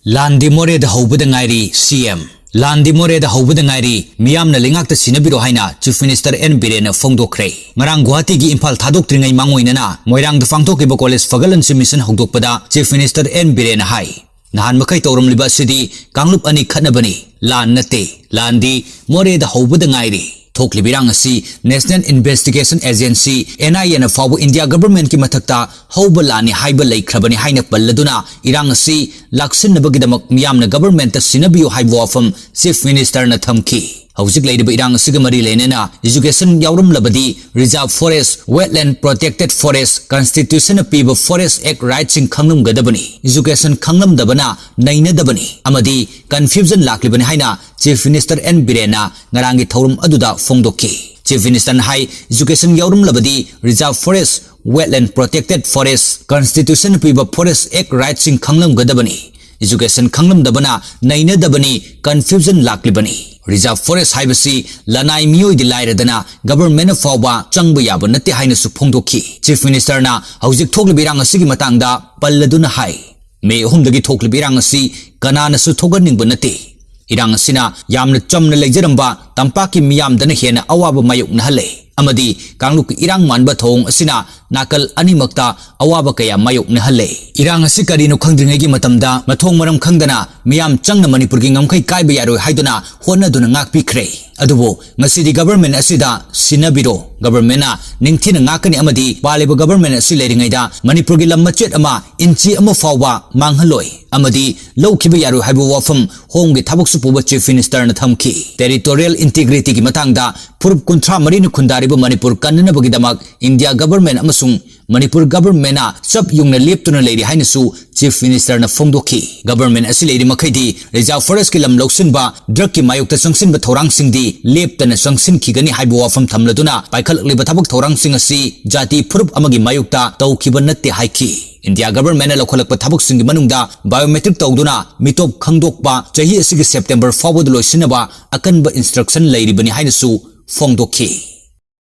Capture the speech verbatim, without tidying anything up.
ꯂꯥꯟꯗꯤ ꯃꯣꯔꯦꯗ ꯍꯧꯕꯗ ꯉꯥꯏꯔꯤ, ꯁꯤ ꯑꯦꯝ꯫ ꯂꯥꯟꯗꯤ ꯃꯣꯔꯦꯗ ꯍꯧꯕꯗ ꯉꯥꯏꯔꯤ, ꯃꯤꯌꯥꯝꯅ ꯂꯩꯉꯥꯛꯇ ꯁꯤꯟꯅꯕꯤꯔꯣ ꯍꯥꯏꯅ Chief Minister ꯑꯦꯟ ꯕꯤꯔꯦꯟꯅ ꯐꯣꯡꯗꯣꯛꯈ꯭ꯔꯦ꯫ ꯉꯔꯥꯡ ꯒꯨꯋꯥꯍꯥꯇꯤꯒꯤ ꯏꯝꯐꯥꯜ ꯊꯥꯗꯣꯛꯇ꯭ꯔꯤꯉꯩ ꯃꯥꯡꯑꯣꯏꯅꯅ ꯃꯣꯏꯔꯥꯡꯗ ꯄꯥꯡꯊꯣꯛꯈꯤꯕ ꯀꯣꯂꯦꯖ ꯐꯒꯠꯍꯟꯁꯤ ꯃꯤꯁꯟ ꯍꯧꯗꯣꯛꯄꯗ Chief Minister ꯑꯦꯟ ꯕꯤꯔꯦꯟꯅ ꯍꯥꯏ, ꯅꯍꯥꯟ ꯃꯈꯩ ꯇꯧꯔꯝꯂꯤꯕ ꯑꯁꯤꯗꯤ ꯀꯥꯡꯂꯨꯞ ꯑꯅꯤ ꯈꯠꯅꯕꯅꯤ, ꯂꯥꯟ ꯅꯠꯇꯦ꯫ ꯂꯥꯟꯗꯤ ꯃꯣꯔꯦꯗ ꯍꯧꯕꯗ ꯉꯥꯏꯔꯤ꯫ ꯊꯣꯛꯂꯤꯕ ꯏꯔꯥꯡ ꯑꯁꯤ National Investigation Agency, N I A ꯅ ꯐꯥꯎꯕ ꯏꯟꯗꯤꯌꯥ ꯒꯚꯔꯟꯃꯦꯟꯠꯀꯤ ꯃꯊꯛꯇ ꯍꯧꯕ ꯂꯥꯟꯅꯤ ꯍꯥꯏꯕ ꯂꯩꯈ꯭ꯔꯕꯅꯤ ꯍꯥꯏꯅ ꯄꯜꯂꯗꯨꯅ ꯏꯔꯥꯡ ꯑꯁꯤ ꯂꯥꯛꯁꯤꯟꯅꯕꯒꯤꯗꯃꯛ ꯃꯤꯌꯥꯝꯅ ꯒꯚꯔꯟꯃꯦꯟꯠꯇ ꯁꯤꯟꯅꯕꯤꯌꯨ ꯍꯥꯏꯕ ꯋꯥꯐꯝ Chief Minister ꯅ ꯊꯝꯈꯤ꯫ ꯍꯧꯖꯤꯛ ꯂꯩꯔꯤꯕ ꯏꯔꯥꯡ ꯑꯁꯤꯒ ꯃꯔꯤ ꯂꯩꯅꯅ education ꯌꯥꯎꯔꯝꯂꯕꯗꯤ Reserve Forest, Wetland Protected Forest, Constitution ꯅ ꯄꯤꯕ Forest Act right ꯁꯤꯡ ꯈꯪꯂꯝꯒꯗꯕꯅꯤ꯫ Education ꯈꯪꯂꯝꯗꯕꯅ ꯅꯩꯅꯗꯕꯅꯤ ꯑꯃꯗꯤ confusion ꯂꯥꯛꯂꯤꯕꯅꯤ ꯍꯥꯏꯅ Chief Minister ꯑꯦꯟ ꯕꯤꯔꯦꯟꯅ ꯉꯔꯥꯡꯒꯤ ꯊꯧꯔꯝ ꯑꯗꯨꯗ ꯐꯣꯡꯗꯣꯛꯈꯤ꯫ Chief Minister ꯅ ꯍꯥꯏ, education ꯌꯥꯎꯔꯝꯂꯕꯗꯤ Reserve Forest, Wetland Protected Forest, Constitution ꯅ ꯄꯤꯕ Forest Act right ꯁꯤꯡ ꯈꯪꯂꯝꯒꯗꯕꯅꯤ꯫ Education ꯈꯪꯂꯝꯗꯕꯅ ꯅꯩꯅꯗꯕꯅꯤ, confusion ꯂꯥꯛꯂꯤꯕꯅꯤ꯫ Reserve Forest ꯍꯥꯏꯕꯁꯤ ꯂꯅꯥꯏ ꯃꯤꯑꯣꯏꯗꯤ ꯂꯥꯏꯔꯗꯅ ꯒꯚꯔꯟꯃꯦꯟꯠꯅ ꯐꯥꯎꯕ ꯆꯪꯕ ꯌꯥꯕ ꯅꯠꯇꯦ ꯍꯥꯏꯅꯁꯨ ꯐꯣꯡꯗꯣꯛꯈꯤ꯫ Chief Minister ꯅ ꯍꯧꯖꯤꯛ ꯊꯣꯛꯂꯤꯕ ꯏꯔꯥꯡ ꯑꯁꯤꯒꯤ ꯃꯇꯥꯡꯗ ꯄꯜꯂꯗꯨꯅ ꯍꯥꯏ, ꯃꯦ ꯑꯍꯨꯝꯗꯒꯤ ꯊꯣꯛꯂꯤꯕ ꯏꯔꯥꯡ ꯑꯁꯤ ꯀꯅꯥꯅꯁꯨ ꯊꯣꯛꯍꯟꯅꯤꯡꯕ ꯅꯠꯇꯦ꯫ ꯏꯔꯥꯡ ꯑꯁꯤꯅ ꯌꯥꯝꯅ ꯆꯝꯅ ꯂꯩꯖꯔꯝꯕ ꯇꯝꯄꯥꯛꯀꯤ ꯃꯤꯌꯥꯝꯗꯅ ꯍꯦꯟꯅ ꯑꯋꯥꯕ ꯃꯥꯌꯣꯛꯅꯍꯜꯂꯦ ꯑꯃꯗꯤ ꯀꯥꯡꯂꯨꯞꯀꯤ ꯏꯔꯥꯡ ꯃꯥꯟꯕ ꯊꯧꯑꯣꯡ ꯑꯁꯤꯅ ꯅꯥꯀꯜ ꯑꯅꯤꯃꯛꯇ ꯑꯋꯥꯕ ꯀꯌꯥ ꯃꯥꯌꯣꯛꯅꯍꯜꯂꯦ꯫ ꯏꯔꯥꯡ ꯑꯁꯤ ꯀꯔꯤꯅꯣ ꯈꯪꯗ꯭ꯔꯤꯉꯩꯒꯤ ꯃꯇꯝꯗ ꯃꯊꯣꯡ ꯃꯔꯝ ꯈꯪꯗꯅ ꯃꯤꯌꯥꯝ ꯆꯪꯅ ꯃꯅꯤꯄꯨꯔꯒꯤ ꯉꯝꯈꯩ ꯀꯥꯏꯕ ꯌꯥꯔꯣꯏ ꯍꯥꯏꯗꯨꯅ ꯍꯣꯠꯅꯗꯨꯅ ꯉꯥꯛꯄꯤꯈ꯭ꯔꯦ꯫ ꯑꯗꯨꯕꯨ ꯉꯁꯤꯗꯤ ꯒꯚꯔꯟꯃꯦꯟꯠ ꯑꯁꯤꯗ ꯁꯤꯟꯅꯕꯤꯔꯣ, ꯒꯚꯔꯟꯃꯦꯟꯠꯅ ꯅꯤꯡꯊꯤꯅ ꯉꯥꯛꯀꯅꯤ ꯑꯃꯗꯤ ꯄꯥꯜꯂꯤꯕ ꯒꯚꯔꯟꯃꯦꯟꯠ ꯑꯁꯤ ꯂꯩꯔꯤꯉꯩꯗ ꯃꯅꯤꯄꯨꯔꯒꯤ ꯂꯝ ꯃꯆꯦꯠ ꯑꯃ ꯏꯟꯆꯤ ꯑꯃ ꯐꯥꯎꯕ ꯃꯥꯡꯍꯜꯂꯣꯏ ꯑꯃꯗꯤ ꯂꯧꯈꯤꯕ ꯌꯥꯔꯣꯏ ꯍꯥꯏꯕ ꯋꯥꯐꯝ ꯍꯣꯝꯒꯤ ꯊꯕꯛꯁꯨ ꯄꯨꯕ Chief Minister ꯅ ꯊꯝꯈꯤ꯫ Territorial integrity ꯒꯤ ꯃꯇꯥꯡꯗ ꯐꯨꯔꯨꯞ ꯀꯨꯟꯊ꯭ꯔꯥ ꯃꯔꯤꯅ ꯈꯨꯟꯗꯥꯔꯤꯕ ꯃꯅꯤꯄꯨꯔ ꯀꯟꯅꯅꯕꯒꯤꯗꯃꯛ ꯏꯟꯗꯤꯌꯥ ꯒꯚꯔꯟꯃꯦꯟꯠ ꯑꯃꯁꯨꯡ ꯃꯅꯤꯄꯨꯔ ꯒꯚꯔꯟꯃꯦꯟꯠꯅ ꯆꯞ ꯌꯨꯡꯅ ꯂꯦꯞꯇꯨꯅ ꯂꯩꯔꯤ ꯍꯥꯏꯅꯁꯨ Chief Minister ꯅ ꯐꯣꯡꯗꯣꯛꯈꯤ꯫ ꯒꯚꯔꯟꯃꯦꯟꯠ ꯑꯁꯤ ꯂꯩꯔꯤ ꯃꯈꯩꯗꯤ Reserve Forest ꯀꯤ ꯂꯝ ꯂꯧꯁꯤꯟꯕ, drug ꯀꯤ ꯃꯥꯌꯣꯛꯇ ꯆꯪꯁꯤꯟꯕ ꯊꯧꯔꯥꯡꯁꯤꯡꯗꯤ ꯂꯦꯞꯇꯅ ꯆꯪꯁꯤꯟꯈꯤꯒꯅꯤ ꯍꯥꯏꯕ ꯋꯥꯐꯝ ꯊꯝꯂꯗꯨꯅ ꯄꯥꯏꯈꯠꯂꯛꯂꯤꯕ ꯊꯕꯛ ꯊꯧꯔꯥꯡꯁꯤꯡ ꯑꯁꯤ ꯖꯥꯇꯤ ꯐꯨꯔꯨꯞ ꯑꯃꯒꯤ ꯃꯥꯌꯣꯛꯇ ꯇꯧꯈꯤꯕ ꯅꯠꯇꯦ ꯍꯥꯏꯈꯤ꯫ ꯏꯟꯗꯤꯌꯥ ꯒꯚꯔꯟꯃꯦꯟꯠꯅ ꯂꯧꯈꯠꯂꯛꯄ ꯊꯕꯛꯁꯤꯡꯒꯤ ꯃꯅꯨꯡꯗ biometric ꯇꯧꯗꯨꯅ ꯃꯤꯇꯣꯞ ꯈꯪꯗꯣꯛꯄ ꯆꯍꯤ ꯑꯁꯤꯒꯤ September ꯐꯥꯎꯕꯗ ꯂꯣꯏꯁꯤꯟꯅꯕ ꯑꯀꯟꯕ instruction ꯂꯩꯔꯤꯕꯅꯤ ꯍꯥꯏꯅꯁꯨ ꯐꯣꯡꯗꯣꯛꯈꯤ꯫